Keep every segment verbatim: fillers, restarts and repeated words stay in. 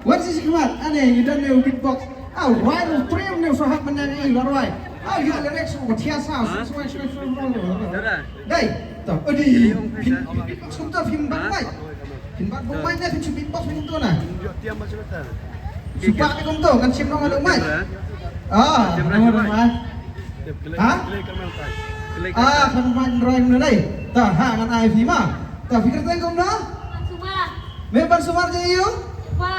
Wan sha khmat, ane ngi don ne u beatbox. Ah, wai u triem ne u sahap mynne ngi la rwai. Ah, ïa lyrics u thiah sa. Dei. To, odi. Phin, phin beatbox kumto, phin bat mai. Phin bat bok mai ne, phin shu beatbox phin kumto na. Shu bat phin kumto, ngan shim nong adu mai. Ah, nama nama. Ha? Ah, kan ban roi kumno dei. Ta, ha, ngan ai phi ma. Ta, phi kyrteng kumno? Ban Sumar. Me Ban Sumar jong ïa u? Jyrwa.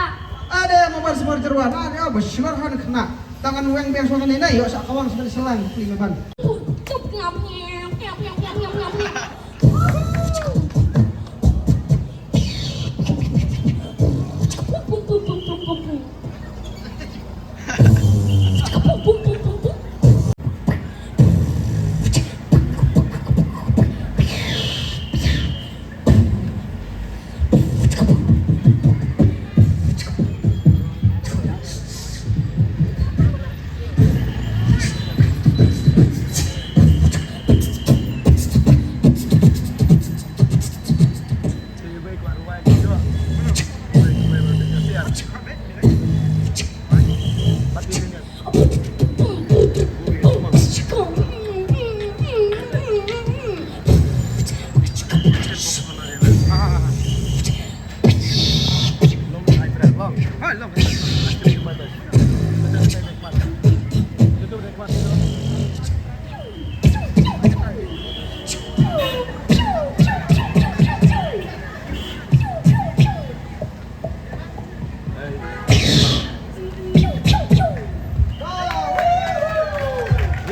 Ade, me Ban Sumar Jyrwa. Ade, oh, ba sumar han khna. Ta ngan weng biang shuwa ngan ïa nai, ïoh sa kawang sa ngan shlang, pli me Ban.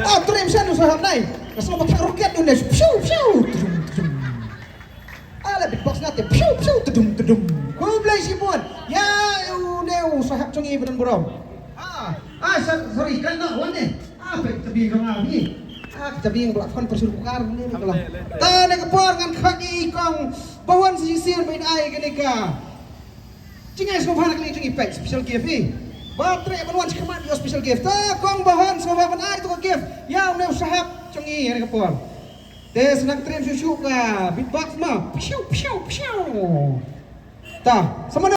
Ah, triem shen u sahap nai. Ka song ba thang roket u ne. Pshu, pshu, tudum, tudum. Ala beatbox ngat te. Pshu, pshu, tudum, tudum. Khublei shibun. Ïa u ne u sahap jong ngi ba don burom. Ah, ah, sa-, sorry, kan na wan ne. Ah, pek tabi jong nga ni. Ah, tabi jong nga pon pressure cooker ni, ni ka la. Ta ne ka por ngan khot ïa i kong Bawan Sisien ba in ai kane ka jingïasngewbha na ka liang jong i pek special gift i. Ba treh ban wan sha khmat ïa u special gift. Ta kong Bawan sngewbha ban ai to ka gift ïa une u sahap jong i ha kane ka por. Te sa nang triem shuh shuh ka beatbox ma. Pshu, pshu, pshu. Ta, sa mano